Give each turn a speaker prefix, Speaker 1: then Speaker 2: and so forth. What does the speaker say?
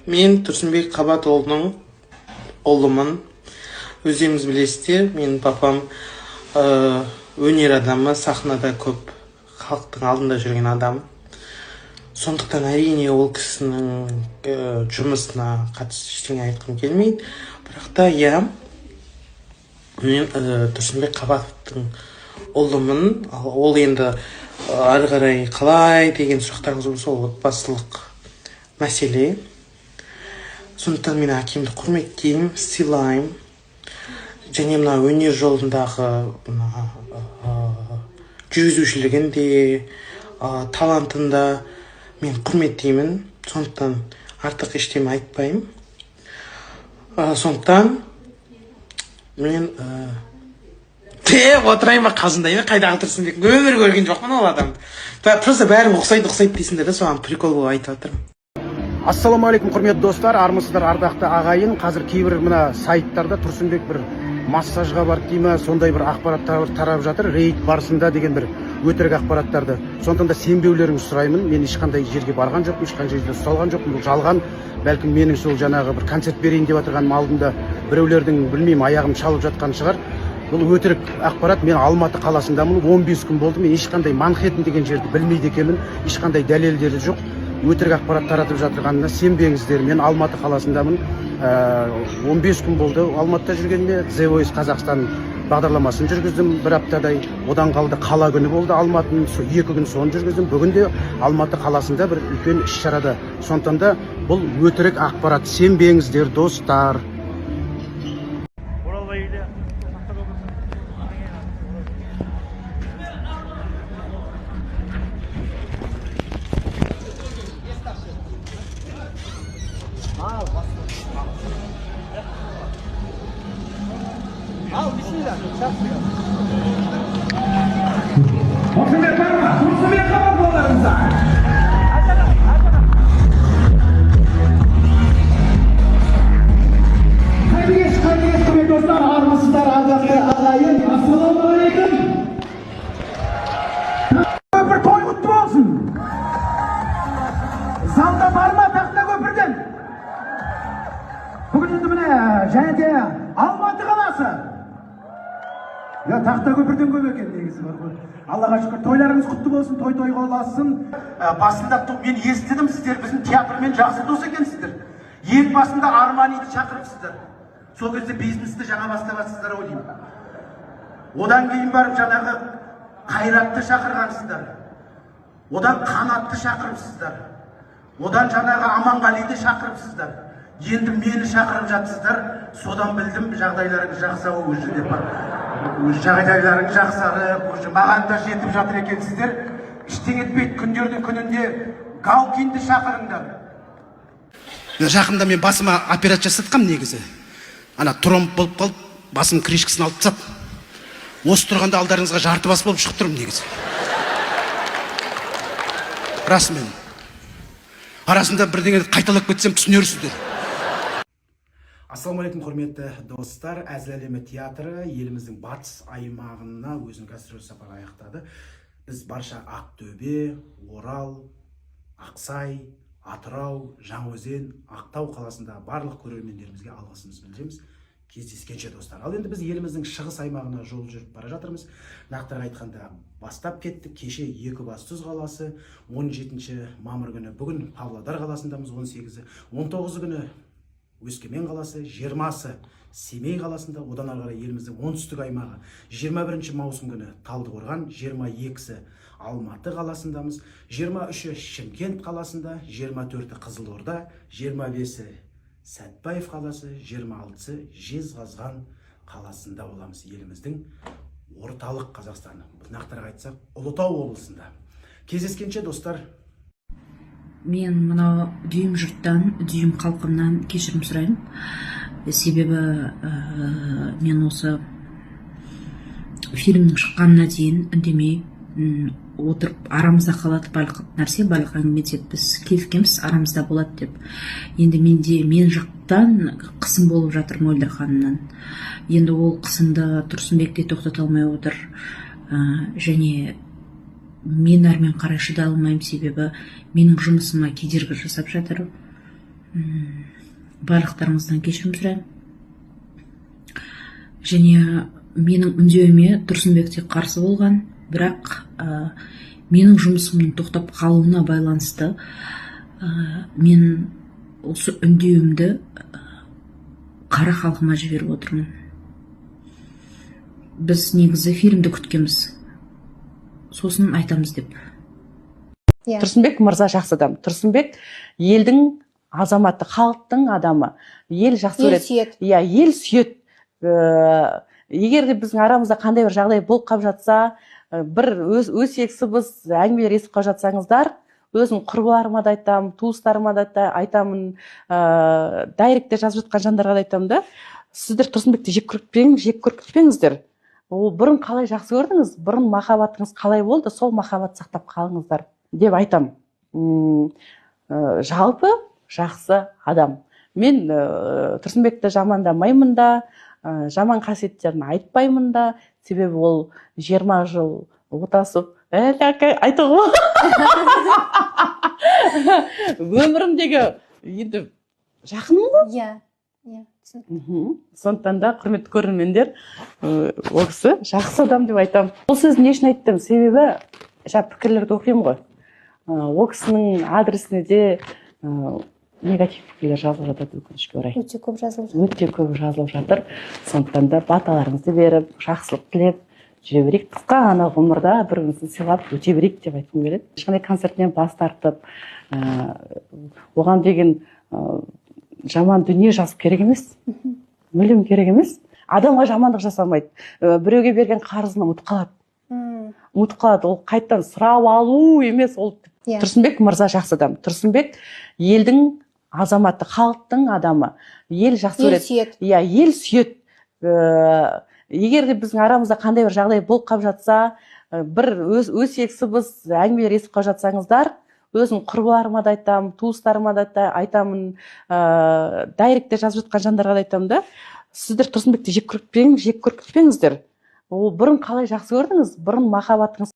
Speaker 1: Мен Тұрсынбек Қабатұлының ұлымын. Өздеріңіз білесіздер, менің папам өнер адамы, сахнада көп халықтың алдында жүрген адам. Сондықтан, әрине, ол кісінің жұмысына қатысты ештеңе айтқым келмейді. Бірақ та, иә, мен Тұрсынбек Қабатовтың ұлымын. Ал ол енді ары қарай қалай деген сұрақтарыңыз болса, ол отбасылық мәселе. Сондықтан мен әкемді құрметтеймін, сыйлаймын және мына өнер жолындағы мына жүргізушілігін де, талантын да мен құрметтеймін. Сондықтан артық ештеме айтпаймын. Сондықтан мен деп отырайын ба, қалжыңдаймын ба? Қайдағы Тұрсынбек, өмір көрген жоқпын ол адамды. Просто бәрің ұқсайды, ұқсайды дейсіңдер да, соған прикол болып айтып жатырмын.
Speaker 2: Ассалаумағалейкум, құрметті достар, армысыздар, ардақты ағайын! Қазір кейбір мына сайттарда Тұрсынбек бір массажға барды дей ма, сондай бір ақпараттар тарап жатыр, рейд барысында деген бір өтірік ақпараттарды. Сондықтан да сенбеулеріңізді сұраймын. Мен ешқандай жерге барған жоқпын, ешқандай жерде ұсталған жоқпын. Бұл жалған. Бәлкім, менің сол жаңағы бір концерт берейін деп жатырғаным алдында біреулердің, білмеймін, аяғым шалып жатқан шығар. Бұл өтірік ақпарат. Мен Алматы қаласындамын, 15 күн болды. Мен ешқандай Манхэттен деген жерді білмейді екенмін, ешқандай дәлелдері жоқ. Өтірік ақпарат таратып жатырғанына сенбеңіздер. Мен Алматы қаласындамын. 15 күн болды Алматыда жүргеніме. The Voice Қазақстан бағдарламасын жүргіздім бір аптадай. Одан қалды, қала күні болды Алматының, 2 күн соны жүргіздім. Бүгін де Алматы қаласында бір үлкен іс шарада. Сондықтан да бұл өтірік ақпарат, сенбеңіздер, достар.
Speaker 3: Оралбай үйде.
Speaker 2: Ал, бисмилля.
Speaker 4: Тұрсынбек бар ма? Тұрсынбек Қабатұлдарыңызға! Қайырлы кеш, қайырлы кеш, құрметті достар, армысыздар, ардақты ағайын! Ассалаумағалейкум! Көпір, той құтты болсын! Залда бар ма Тақтакөпірден? Бүгін енді, міне, және де Алматы қаласы. Я, Тақтакөпірден көп екен негізі, бар ғой. Аллаға шүкір, тойларыңыз құтты болсын, той тойға ұлассын. Басында мен естідім, сіздер біздің театрмен жақсы дос екенсіздер. Ең басында Арманиді шақырыпсыздар. Сол кезде бизнесті жаңа бастап жатсыздар ау деймін. Одан кейін барып жаңағы Қайратты шақырғансыздар. Одан Қанатты шақырыпсыздар. Одан жаңағы Аманғалиді шақырыпсыздар. Енді мені шақырып жатсыздар. Содан білдім, жағдайларыңыз жақсы ау уже деп. Уже жағдайларың жақсарып, уже маған да жетіп жатыр екенсіздер. Ештеңе етпейді, күндердің күнінде Галкинді шақырыңдар.
Speaker 2: Жақында мен басыма операция жасатқам негізі. Ана тромб болып қалып, басым крышкасын алып тастады. Осы тұрғанда алдарыңызға жарты бас болып шығып тұрмын негізі. Расымен. Арасында бірдеңе қайталап кетсем, түсінерсіздер. Ассалаумағалейкум, құрметті достар! Әзіл әлемі театры еліміздің батыс аймағына өзінің гастроль сапарын аяқтады. Біз барша Ақтөбе, Орал, Ақсай, Атырау, Жаңаөзен, Ақтау қаласындағы барлық көрермендерімізге алғысымызды білдіреміз. Кездескенше, достар! Ал енді біз еліміздің шығыс аймағына жол жүріп бара жатырмыз. Нақтырақ айтқанда, бастап кеттік кеше Екібастұз қаласы, 17 мамыр күні. Бүгін Павлодар қаласындамыз, 18-і. 19 күні Өскемен қаласы, 20-сы Семей қаласында, одан ары қарай еліміздің оңтүстік аймағы. 21 маусым күні Талдықорған, 22-сі Алматы қаласындамыз, 23-і Шымкент қаласында, 24-і Қызылорда, 25-і Сәтбаев қаласы, 26-сы Жезқазған қаласында боламыз. Еліміздің орталық Қазақстаны, нақтырақ айтсақ, Ұлытау облысында. Кездескенше, достар!
Speaker 5: Мен мынау дүйім жұрттан, дүйім халқымнан кешірім сұраймын. Себебі мен осы фильмнің шыққанына дейін үндемей отырып, арамызда қалады барлық нәрсе, барлық әңгіме деп біз келіскенбіз, арамызда болады деп. Енді менде, мен жақтан қысым болып жатыр Мөлдір ханымнан. Енді ол қысымды Тұрсынбек те тоқтата алмай отыр. Және мен әрмен қарай шыдай алмаймын, себебі менің жұмысыма кедергі жасап жатыр. Барлықтарыңыздан кешірім сұраймын. Және менің үндеуіме Тұрсынбек те қарсы болған, бірақ менің жұмысымның тоқтап қалуына байланысты мен осы үндеуімді қара халқыма жіберіп отырмын. Біз негізі фильмді күткенбіз, сосын айтамыз деп.
Speaker 3: Тұрсынбек мырза жақсы адам. Тұрсынбек елдің азаматы, халықтың адамы, ел жақсы
Speaker 6: Ел
Speaker 3: көреді.
Speaker 6: сүйеді.
Speaker 3: Иә, ел сүйеді. Егер де біздің арамызда қандай бір жағдай болып қалып жатса, бір өз өсек сыбыс әңгімелер естіп қалып жатсаңыздар, өзім құрбыларыма да айтамын, туыстарыма да айтамын, директте жазып жатқан жандарға да айтамын да: сіздер Тұрсынбекті жек көріп кетпеңіздер. Ол бұрын қалай жақсы көрдіңіз, бұрын махаббатыңыз қалай болды, сол махаббат сақтап қалыңыздар деп айтамын. Жалпы жақсы адам. Мен Тұрсынбекті жамандамаймын да, жаман қасиеттерін айтпаймын да, себебі ол 20 жыл отасып, айтуға өмірімдегі енді жақыным ғой.
Speaker 6: Иә, түсінікті.
Speaker 3: Сондықтан да, құрметті көрермендер, ол кісі жақсы адам деп айтамын. Бұл сөзді не үшін айттым? Себебі жаңа пікірлерді оқимын ғой. Ол кісінің адресіне де негатив пікірлер жазылып жатады, өкінішке орай.
Speaker 6: Өте көп жазылып жатыр.
Speaker 3: Өте көп жазылып жатыр. Сондықтан да баталарыңызды беріп, жақсылық тілеп жүре берейік. Қысқа ғана ғұмырда бір бірімізді сыйлап өте берейік деп айтқым келеді. Ешқандай концертінен бас тартып, оған деген жаман дүние жазып керек емес, мүлдем керек емес. Адамға жамандық жасамайды. Біреуге берген қарызын ұмытып қалады. Ұмытып қалады. Ол қайтадан сұрап алу емес ол. Тұрсынбек мырза жақсы адам. Тұрсынбек елдің азаматы, халықтың адамы, ел жақсы
Speaker 6: Ел
Speaker 3: көреді.
Speaker 6: сүйеді.
Speaker 3: Иә, ел сүйеді. Егер де біздің арамызда қандай бір жағдай болып қалып жатса, бір өз өсек сыбыс әңгімелер естіп қалып жатсаңыздар, өзім құрбыларыма да айтамын, туыстарыма да айтамын, директте жазып жатқан жандарға да айтамын да: сіздер Тұрсынбекті жек көріп кетпеңіздер. Ол бұрын қалай жақсы көрдіңіз, бұрын махаббатыңыз